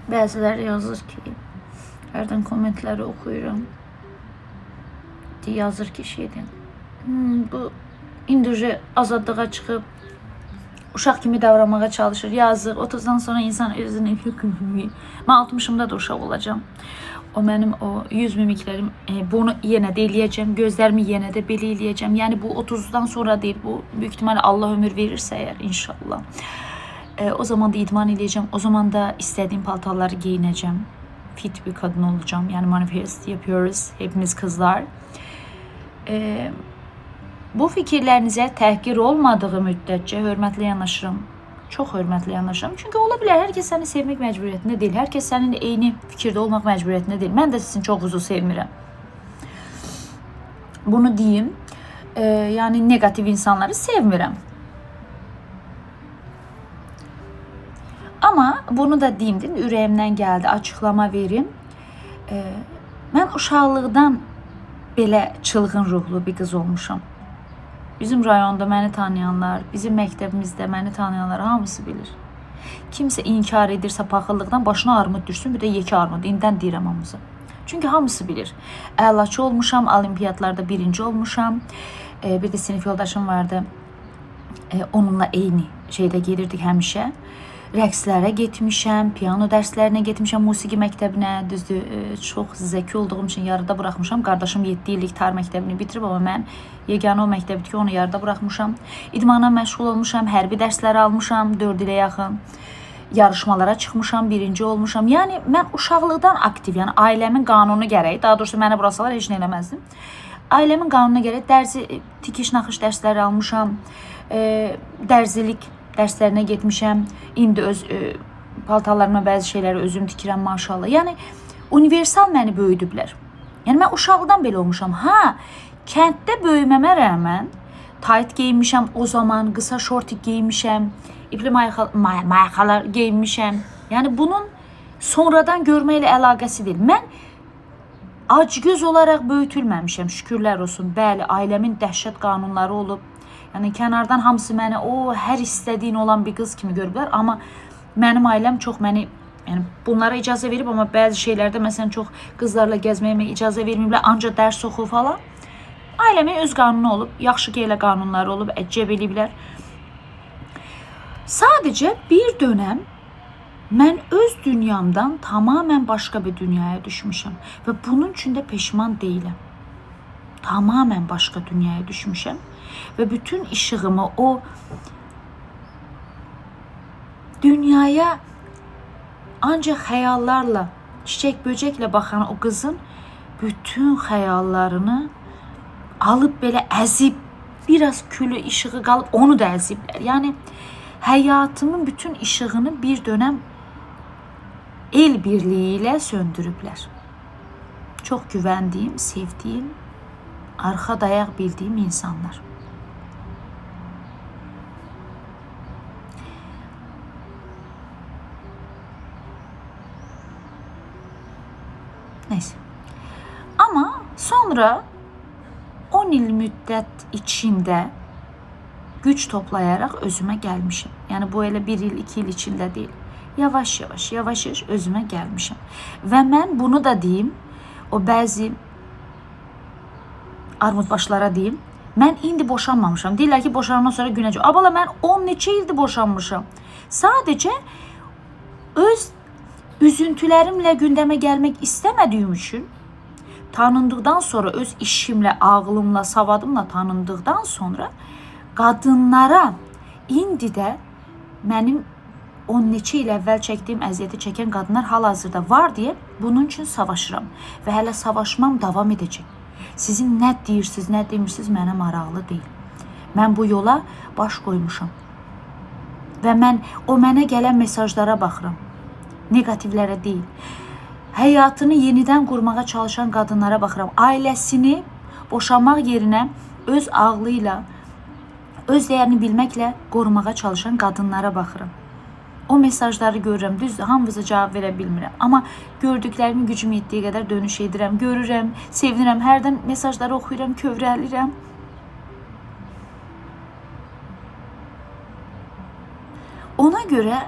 Bəziləri yazır ki, hərdən kommentləri oxuyuram. Yazır ki, şeydir. Bu indi уже azadlığa çıxıb uşaq kimi davranmağa çalışır. Yazıq, 30-dan sonra insan özünü mən 60-ımda da uşaq olacağam. O mənim o yüz mimiklərim, bunu yenə də eləyəcəm, gözlərimi yenə də belə eləyəcəm. Yəni bu 30-dan sonra deyil, bu böyük ihtimal Allah ömür verirsə əgər inşallah. O zaman da idman eləyəcəm. O zaman da istədiyim paltarları geyinəcəm. Fit bir kadın olacağım. Yani manifest yapıyoruz hepimiz kızlar. Bu fikirlərinizə təhqir olmadığı müddətcə hörmətli yanaşıram. Çox hörmətli yanaşıram. Çünki ola bilər hər kəs səni sevmək məcburiyyətində deyil. Hər kəs səninlə eyni fikirdə olmaq məcburiyyətində deyil. Mən də sizin çoxunuzu sevmirəm. Bunu deyim. Yəni negativ insanları sevmirəm. Amma bunu da deyim, değil mi? Ürəyimdən gəldi, açıqlama verim. Mən uşaqlıqdan belə çılğın ruhlu bir qız olmuşam. Bizim rayonda məni tanıyanlar, bizim məktəbimizdə məni tanıyanlar hamısı bilir. Kimsə inkar edirsə paxıllıqdan başına armud düşsün, bir də yekə armud. İndən deyirəm hamımıza. Çünki hamısı bilir. Əlaçı olmuşam, olimpiyatlarda birinci olmuşam. Bir də sinif yoldaşım vardı. Onunla eyni şeydə gedirdik həmişə. Rəqslərə getmişəm, piano dərslərinə getmişəm, musiqi məktəbinə. Düzdür, çox zəki olduğum üçün yarıda buraxmışam. Qardaşım 7 illik tar məktəbini bitirib, amma mən yeganə o məktəbdir ki, onu yarıda buraxmışam. İdmana məşğul olmuşam, hərbi dərsləri almışam 4 ilə yaxın. Yarışmalara çıxmışam, birinci olmuşam. Yəni mən uşaqlıqdan aktiv, yəni ailəmin qanunu gərək, daha doğrusu mənə burasalar heç nə eləməzdim. Ailəmin qanununa gərək dərzi tikiş naxış dərsləri almışam. Dərzilik dərslərinə getmişəm. İndi öz paltarlarıma bəzi şeyləri özüm tikirəm maşallah. Yəni universal məni böyüdüblər. Yəni mən uşaqlıqdan belə olmuşam. Ha, kənddə böyüməmə rəğmən tayt geyinmişəm o zaman, qısa şortik geyinmişəm, ipli mayxalar geyinmişəm. Yəni bunun sonradan görməklə əlaqəsi deyil. Mən acgöz olaraq böyütülməmişəm, şükürlər olsun. Bəli, ailəmin dəhşət qanunları olub. Yəni kənardan hamısı məni o hər istədiyin olan bir qız kimi görüblər, amma mənim ailəm çox məni, yəni bunlara icazə verib, amma bəzi şeylərdə məsələn çox qızlarla gəzməyimə icazə verməyiblər, ancaq dərs oxu falan. Ailəmin öz qanunu olub, yaxşı ki elə qanunları olub, əcəb eləyiblər. Sadəcə bir dönəm mən öz dünyamdan tamamilə başqa bir dünyaya düşmüşəm və bunun üçün də peşman deyiləm. Tamamilə başqa dünyaya düşmüşəm və bütün işığımı o dünyaya ancaq xəyallarla, çiçək böcəklə baxan o qızın bütün xəyallarını alıb belə əzib, biraz külü, işığı qalıb onu da əziblər. Yəni həyatımın bütün işığını bir dönəm el birliyi ilə söndürüblər. Çox güvəndiyim, sevdiyim, arxa dayaq bildiyim insanlar. Neyse. Ama sonra 10 il müddət içində güc toplayaraq özümə gəlmişim. Yəni bu elə 1 il, 2 il içində deyil. Yavaş yavaş, yavaş yavaş özümə gəlmişim. Və mən bunu da deyim, o bəzi armudbaşlara deyim, mən indi boşanmamışam. Deyirlər ki, boşanandan sonra günəcə. Abala mən 10 neçə ildir boşanmışam. Sadəcə öz üzüntülərimlə gündəmə gəlmək istəmədiyim üçün tanındıqdan sonra öz işimlə, ağlımla, savadımla tanındıqdan sonra qadınlara indi də mənim 10 neçə il əvvəl çəkdiyim əziyyəti çəkən qadınlar hal-hazırda var deyə bunun üçün savaşıram və hələ savaşmam davam edəcək. Sizin nə deyirsiniz, nə demirsiniz mənə maraqlı deyil. Mən bu yola baş qoymuşam. Və mən o mənə gələn mesajlara baxıram. Negativlərə deyil. Həyatını yenidən qurmağa çalışan qadınlara baxıram. Ailəsini boşanmaq yerinə öz ağlı ilə, öz dəyərini bilməklə qorumağa çalışan qadınlara baxıram. O mesajları görürəm. Düzdür, hamınıza cavab verə bilmirəm. Amma gördüklərimi gücüm yetdiyi qədər dönüş edirəm, görürəm, sevinirəm. Hərdən mesajları oxuyuram, kövrəlirəm. Ona görə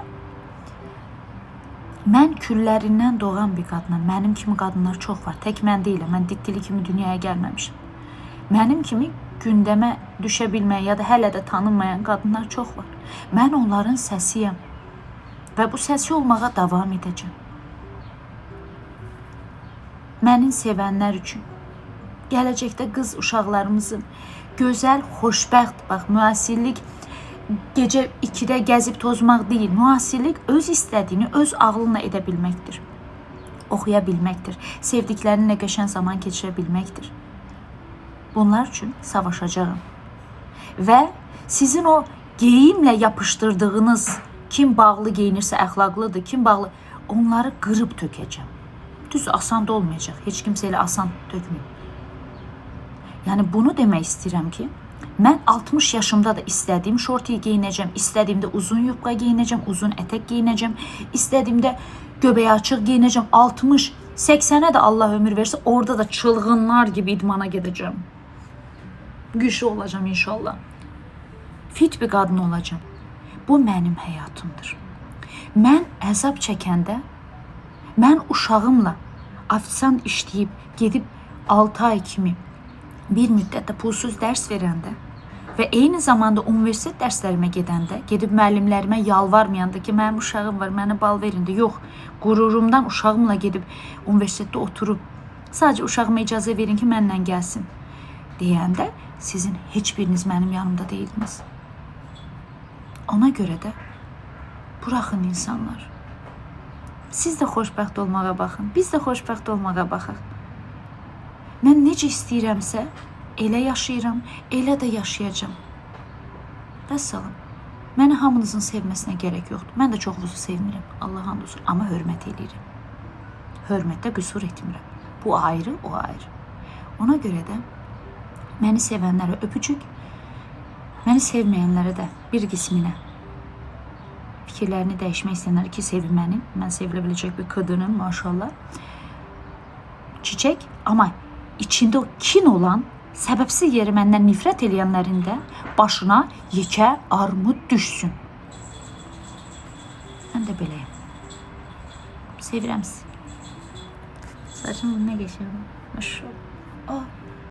Mən küllərindən doğan bir qadınam. Mənim kimi qadınlar çox var. Tək mən deyiləm. Mən dittili kimi dünyaya gəlməmişəm. Mənim kimi gündəmə düşə bilməyən ya da hələ də tanınmayan qadınlar çox var. Mən onların səsiyəm və bu səsi olmağa davam edəcəm. Mənim sevənlər üçün gələcəkdə qız uşaqlarımızın gözəl, xoşbəxt, bax, müasirlik gecə 2-də gəzib tozmaq deyil. Müasirlik öz istədiyini öz ağlınla edə bilməkdir. Oxuya bilməkdir. Sevdiklərinlə qəşəng zaman keçirə bilməkdir. Bunlar üçün savaşacağam. Və sizin o geyimlə yapışdırdığınız, kim bağlı geyinirsə əxlaqlıdır, kim bağlı, onları qırıb tökəcəm. Düz asan da olmayacaq. Heç kimsə elə asan tökməyib. Yəni bunu demək istəyirəm ki, mən 60 yaşımda da istədiyim şortiyi geyinəcəm, istədiyimdə uzun yubka geyinəcəm, uzun ətək geyinəcəm, istədiyimdə göbəyi açıq geyinəcəm. 60, 80-ə də Allah ömür versə, orada da çılğınlar gibi idmana gedəcəm. Güclü olacağam inşallah. Fit bir qadın olacağam. Bu mənim həyatımdır. Mən əzab çəkəndə, mən uşağımla ofisiant işləyib gedib 6 ay kimi bir müddətdə pulsuz dərs verəndə və eyni zamanda universitet dərslərimə gedəndə, gedib müəllimlərimə yalvarmayanda ki, mənim uşağım var, mənə bal verin də, yox, qürurumdan uşağımla gedib universitetdə oturub, sadəcə uşağıma icazə verin ki, mənlə gəlsin deyəndə sizin heç biriniz mənim yanımda deyildiniz. Ona görə də buraxın insanlar. Siz də xoşbəxt olmağa baxın, biz də xoşbəxt olmağa baxaq. Mən necə istəyirəmsə, elə yaşayıram, elə də yaşayacağam. Vəssalam. Məni hamınızın sevməsinə gərək yoxdur. Mən də çoxunuzu sevmirəm, Allah and olsun, amma hörmət eləyirəm. Hörmətdə qüsur etmirəm. Bu ayrı, o ayrı. Ona görə də məni sevənlərə öpücük, məni sevməyənlərə də bir qisminə fikirlərini dəyişmək istəyənlər ki, sevin məni. Mən sevilə biləcək bir qadınım maşallah. Çiçək, amma içində o kin olan, səbəbsiz yerə məndən nifrət eləyənlərin də başına yekə armud düşsün. Mən də beləyəm. Sevirəm sizi. Saçım nə qəşəng. Maşallah.